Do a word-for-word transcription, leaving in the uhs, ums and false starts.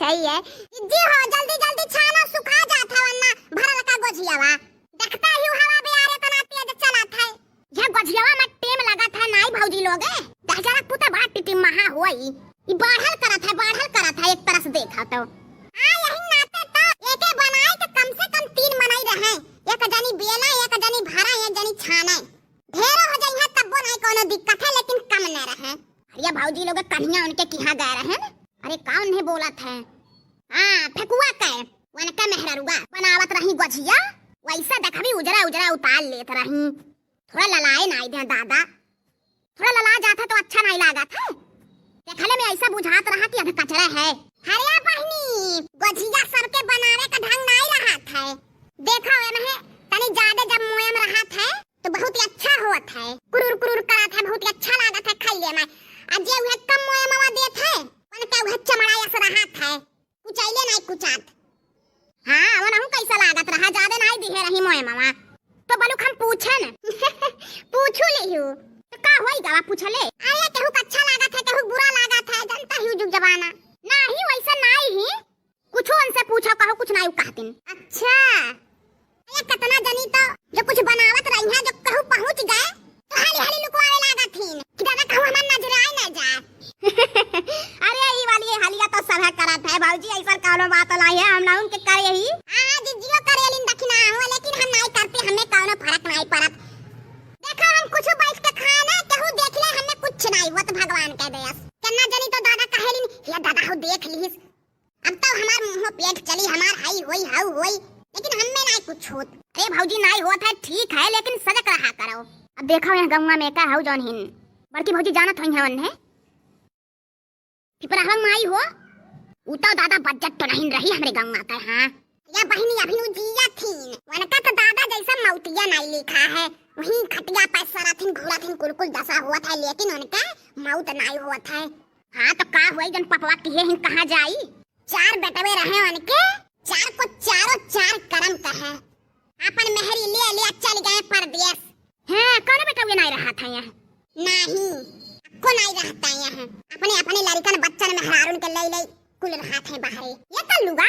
सही है। जिज्जी हो, जल्दी जल्दी छानो, सुखा जात है वरना भरल का गोझियावा। देखता ही हवा बयार एतना तेज चलत है। यह गोझियावा में टेम लगत है नाई भौजी लोगे। दहजरा पुता बड़ा टिटिम महा होई। ई बाढ़ल करत है, बाढ़ल करत है एक तरह से देखा तो। हाँ, यही नाते तो एके बनाए के कम से कम तीन मनई रहे। एक जनी बेला, एक जनी भरा, एक जनी छाने। ढेरो हो जाई है तब्बो नहीं कोनो दिक्कत है, लेकिन कम न रहे। अरे भौजी लोग कन्हिया उनके किहाँ गए रहे न। अरे का उन्हें बोलत है? हाँ, फेकुआ के, उनके मेहररुआ बनावत रही गोझिया, वैसे देखबी उजरा उजरा उतार लेत रही। थोड़ा ललाए नाई दे दादा, थोड़ा लला जात है तो अच्छा नाई लागत है। देखले में ऐसा बुझात रहा कि अध कचरा है। अरे बहिनी, गोझिया सबके बनावे का ढंग नाई रहत है। देखो एमे तनी ज्यादा जब मोयम रहत है तो बहुत ही अच्छा होत है, कुरुर कुरुर करत है, बहुत ही अच्छा लागत है खइले में। आ जे उहे कम मोयमवा देत है, उनके उहे चमड़ा यस रहत है, कुचैले नाई कुचात। हाँ, वनहु कैसा लागत रहा, ज्यादा नाई दिहे रही मोयमवा। तो बलुक हम पूछे न। पूछू लिहू। तो का होई गवा पूछले? अरे केहू का अच्छा लागत है, केहू बुरा लागत है, जनता ही जुग जमाना। नाही, वैसा नाई ही। कुछ उनसे पूछो, कहो कुछ नाई कहतिन। अच्छा। ये कितना जनी तो जो कुछ बनावत रही है, जो कहू पहुँच गए, तो हाली हाली लुकवावे लागत हिन कि दादा कहू हमार नजर आए ना जाए। अरे ई वाली ये हलिया तो सभे करत है भौजी, ऐसा कौनो बात लाई है, हम ना उनके करे ही। हाँ, जिज्जियो करेलिन दखिना हो, लेकिन हम नाई करते, हमें कौनो फर्क नाई पड़त। देखो हम कुछ बैठ के खाए ना, केहू देख ले, हमें कुछ नाई होत, भगवान के दया से। केतना जनी तो दादा कहेलिन, ये दादा हो देख लीस, अब तो हमार मुंह पेट चली, हमार हाई होई, हाउ होई, लेकिन हमें नाई कुछ होत। अरे भौजी, नाई होत है, ठीक है, लेकिन सजग रहा करो। अब देखो यहाँ गौवा में का हऊ जौन हिन, बड़की भौजी जानत होई हैं उन्हें, पिपराहवा माई हो, उ तो दादा बजट तो नहीं रही हमरे गौवा का। हाँ या बहिनी, अभी उ जिया थीन, उनका तो दादा जैसा मौतिया नाई लिखा है, वहीं खटिया पे सरथिन घूरथिन, कुल कुल दशा होत है, लेकिन उनके मौत नाई होत है। हाँ, तो का होई जन पपवा किहे हिन कहाँ जाई? चार बेटवे रहे उनके, चार को चारों चार करम कहे। अपन मेहरी ले ले चल गए परदेस। हैं, कौनो बेटवे नाई रहत है यहाँ? नहीं, अक्को नाई रहत है यहाँ। अपने, अपने लड़िकन बच्चन मेहरारून के ले ले कुल रहत है बाहरे। ये कल्लुआ,